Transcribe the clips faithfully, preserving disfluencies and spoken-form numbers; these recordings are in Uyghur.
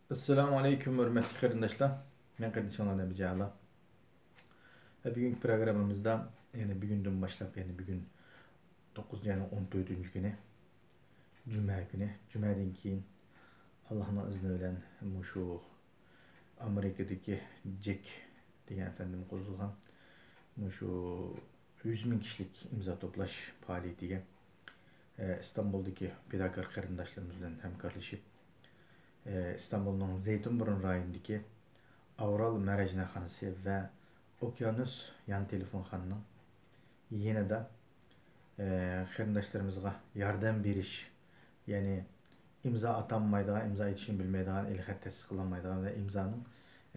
ئەسسالامۇ ئەلەيكۇم، ھۆرمەتلىك قېرىنداشلار. مەن قېرىندىشىڭلار نەبىجان. ھە، بۈگۈنكى پروگراممىمىزدا، يەنى بۈگۈندىن باشلاپ، يەنى بۈگۈن توققۇزىنچى ئاينىڭ ئون تۆتىنچى كۈنى، جۈمە كۈنى، جۈمەدىن كېيىن، ئاللاھنىڭ ئىزنى بىلەن مۇشۇ ئامېرىكىدىكى جېك دېگەن ئەپەندىم قوزغىغان مۇشۇ يۈز مىڭ كىشىلىك ئىمزا توپلاش پائالىيىتىگە، ئە، ئىستانبۇلدىكى پىداكار قېرىنداشلىرىمىز بىلەن ھەمكارلىشىپ، ئە، ئىستانبۇلنىڭ زەيتۇنبۇرۇن رايونىدىكى ئاۋرال مەرەجنەخانىسى ۋە ئوكيانۇس يان تېلېفونخانىنىڭ يېنىدا، ئە، قېرىنداشلىرىمىزغا ياردەم بېرىش، يەنى ئىمزا ئاتالمايدىغان، ئىمزا ئېتىشنى بىلمەيدىغان، ئېلخەت تەسىس قىلالمايدىغان ۋە ئىمزانىڭ،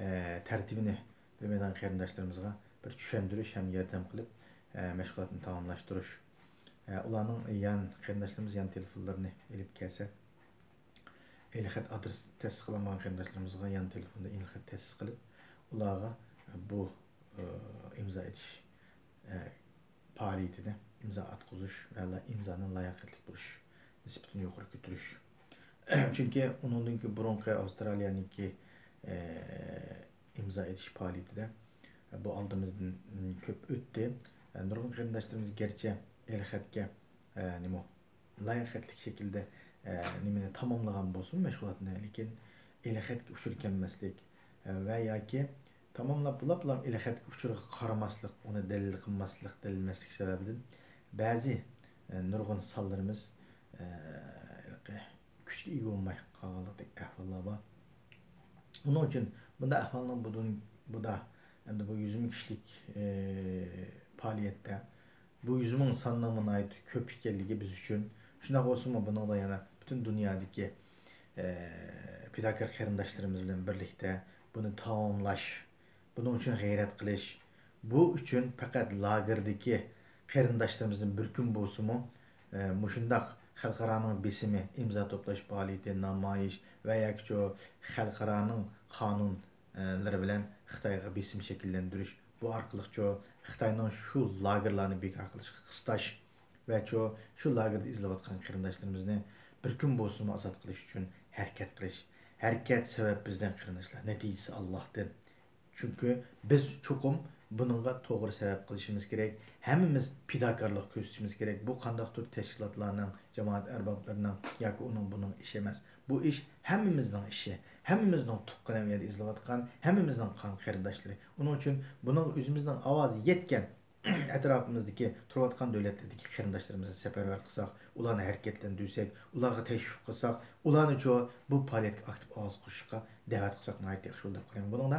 ئە، تەرتىپىنى بىلمەيدىغان قېرىنداشلىرىمىزغا بىر چۈشەندۈرۈش ھەم ياردەم قىلىپ، ئە، مەشغۇلاتنى تاماملاشتۇرۇش. ئە، ئۇلارنىڭ يان، قېرىنداشلىرىمىز يان تېلېفونلىرىنى ئېلىپ كەلسە، ئېلخەت ئادرېس تەسىس قىلالمىغان قېرىنداشلىرىمىزغا يان تېلېفوندا ئېلخەت تەسىس قىلىپ، ئۇلارغا بۇ، ئە، ئىمزا ئېتىش، ئە، پائالىيىتىنى، ئىمزا ئاتقۇزۇش ۋە لا-، ئىمزانى لاياقەتلىك بولۇش نىسبىتىنى يۇقىرى كۆتۈرۈش. چۈنكى ئۇنىڭدىن كېيىن بۇرۇنقى ئاۋسترالىيەنىڭكى، ئە، ئىمزا ئېتىش پائالىيىتىدە بۇ ئالدىمىزدىن كۆپ ئۆتتى. نۇرغۇن قېرىنداشلىرىمىز گەرچە ئېلخەتكە، ئە، نېمە، لاياقەتلىك شەكىلدە، ئە، نېمىنى تاماملىغان بولسىمۇ مەشغۇلاتنى، لېكىن ئېلخەتكە ئۇچۇر كەلمەسلىك، ئە، ۋە ياكى تاماملاپ بولۇپلا ئېلخەتكە ئۇچۇرغا قارىماسلىق، ئۇنى دەلىل قىلماسلىق، دەلىللەشمەسلىك سەۋەبىدىن بەزى، ئە، نۇرغۇن سانلىرىمىز، ئە، ھېلىقى كۈچكە ئىگە بولماي قالغانلىقتەك ئەھۋاللار بار. ئۇنىڭ ئۈچۈن بۇنداق ئەھۋالنىڭ بۇدۇن-، بۇدا، ئەمدى بۇ يۈز مىڭ كىشىلىك، ئى، پائالىيەتتە بۇ يۈز مىڭ ساننىڭمۇ ناھايىتى كۆپ ئىكەنلىكى بىز ئۈچۈن. شۇنداق بولسىمۇ، بۇنىڭدا يەنە پۈتۈن دۇنيادىكى، ئى، پىداكار قېرىنداشلىرىمىز بىلەن بىرلىكتە بۇنى تاماملاش، بۇنىڭ ئۈچۈن غەيرەت قىلىش، بۇ ئۈچۈن پەقەت لاگېردىكى قېرىنداشلىرىمىزدىن بىر كۈن بولسىمۇ، ئە، مۇشۇنداق خەلقئارانىڭ بېسىمى، ئىمزا توپلاش پائالىيىتى، نامايىش ۋە ياكىچۇ خەلقئارانىڭ قانۇنلىرى بىلەن خىتايغا بېسىم شەكىللەندۈرۈش، بۇ ئارقىلىقچۇ خىتاينىڭ شۇ لاگېرلارنى بىكار قىلىشىغا قىستاش ۋەچۇ شۇ لاگېردا ئېزىلىۋاتقان قېرىنداشلىرىمىزنى بىر كۈن بولسىمۇ ئازاد قىلىش ئۈچۈن ھەرىكەت قىلىش. ھەرىكەت سەۋەب بىزدىن، قېرىنداشلار، نەتىجىسى ئاللاھتىن. چۈنكى بىز چوقۇم بۇنىڭغا توغرا سەۋەب قىلىشىمىز كېرەك. ھەممىمىز پىداكارلىق كۆرسىتىشىمىز كېرەك. بۇ قانداقتۇر تەشكىلاتلارنىڭ، جامائەت ئەربابلىرىنىڭ ياكى ئۇنىڭ بۇنىڭ ئىشى ئەمەس. بۇ ئىش ھەممىمىزنىڭ ئىشى. ھەممىمىزنىڭ تۇغقىنى ئۇ يەردە ئېزىلىۋاتقان، ھەممىمىزنىڭ قان قېرىنداشلىرى. ئۇنىڭ ئۈچۈن بۇنىڭغا ئۆزىمىزنىڭ ئاۋازى يەتكەن ئەتراپىمىزدىكى تۇرۇۋاتقان دۆلەتلەردىكى قېرىنداشلىرىمىزنى سەپەرۋەر قىلساق، ئۇلارنى ھەرىكەتلەندۈرسەك، ئۇلارغا تەشۋىق قىلساق، ئۇلارنىچۇ بۇ پائالىيەتكە ئاكتىپ ئاۋاز قوشۇشقا دەۋەت قىلساق ناھايىتى ياخشى بولىدۇ دەپ قارايمەن. بۇنىڭدا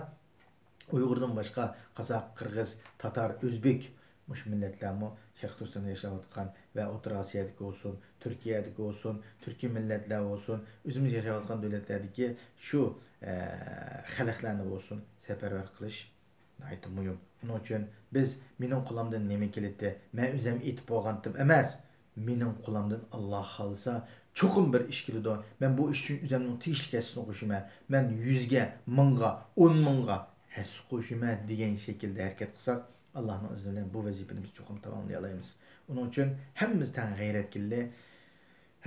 ئۇيغۇردىن باشقا قازاق، قىرغىز، تاتار، ئۆزبېك، مۇشۇ مىللەتلەرمۇ شەرقىي تۈركىستاندا ياشاۋاتقان ۋە ئوتتۇرا ئاسىيادىكى بولسۇن، تۈركىيەدىكى بولسۇن، تۈركىي مىللەتلەر بولسۇن، ئۆزىمىز ياشاۋاتقان دۆلەتلەردىكى شۇ، ئە، خەلقلەرنى بولسۇن سەپەرۋەر قىلىش ناھايىتى مۇھىم. ئۇنىڭ ئۈچۈن بىز، مېنىڭ قولۇمدىن نېمە كېلىدۇ؟ مەن ئۆزۈم ئېيتىپ بولغانتىم ئەمەس. مېنىڭ قولۇمدىن، ئاللا خالىسا، چوقۇم بىر ئىش كېلىدۇ. مەن بۇ ئىش ئۈچۈن ئۆزۈمنىڭ تېگىشلىك ھەسسىسىنى قوشىمەن. مەن يۈزگە، مىڭغا، ئون مىڭغا ھەسسە قوشىمەن دېگەن شەكىلدە ھەرىكەت قىلساق، ئاللانىڭ ئىزنى بىلەن بۇ ۋەزىپىنى بىز چوقۇم تاماملىيالايمىز. ئۇنىڭ ئۈچۈن ھەممىمىز تەڭ غەيرەت كېلىلى.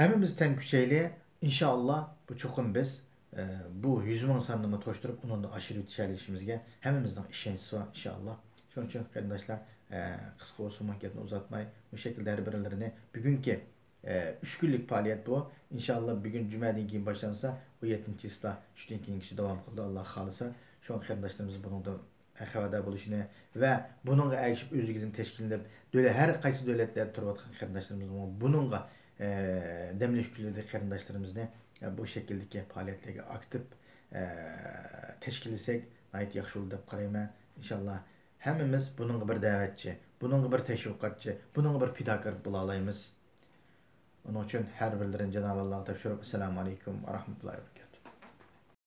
ھەممىمىز تەڭ كۈچەيلى. ئىنشائاللا، بۇ چوقۇم بىز، ئە، بۇ يۈز مىڭ ساننىمۇ توشتۇرۇپ، ئۇنىڭدىن ئاشۇرۇۋېتىشەلىشىمىزگە ھەممىمىزنىڭ ئىشەنچىسى بار، ئىنشائاللا. شۇنىڭ ئۈچۈن، قېرىنداشلار، ئە، قىسقا بولسىمۇ گەپنى ئۇزارتماي، مۇشۇ شەكىلدە ھەر بىرلىرىنى بۈگۈنكى، ئە، ئۈچ كۈنلۈك پائالىيەت بۇ. ئىنشائاللا، بۈگۈن جۈمەدىن كېيىن باشلانسا، ئون يەتتىنچى چىسلا، ئۈچتىن كېيىنكىچە داۋام قىلىدۇ، ئاللا خالىسا. شۇڭا قېرىنداشلىرىمىز بۇنىڭدا خەۋەردار بولۇشىنى ۋە بۇنىڭغا ئەگىشىپ ئۆزلۈكىدىن تەشكىللىنىپ، دۆلەت، ھەر قايسى دۆلەتلەردە تۇرۇۋاتقان قېرىنداشلىرىمىزمۇ بۇنىڭغا، ئە، دەم ئېلىش كۈنلىرىدىكى قېرىنداشلىرىمىزنى، ئە، بۇ شەكىلدىكى پائالىيەتلەرگە ئاكتىپ، ئە، تەشكىللىسەك ناھايىتى ياخشى بولىدۇ دەپ قارايمەن. ئىنشاللا ھەممىمىز بۇنىڭغا بىر دەۋەتچى، بۇنىڭغا بىر تەشۋىقاتچى، بۇنىڭغا بىر پىداكار بولالايمىز. ئۇنىڭ ئۈچۈن ھەر بىرلىرىنى جانابى ئاللاغا تاپشۇرۇپ، ئەسسالامۇ ئەلەيكۇم ۋە رەھمەتۇللاھى ۋە بەرىكاتۇھ.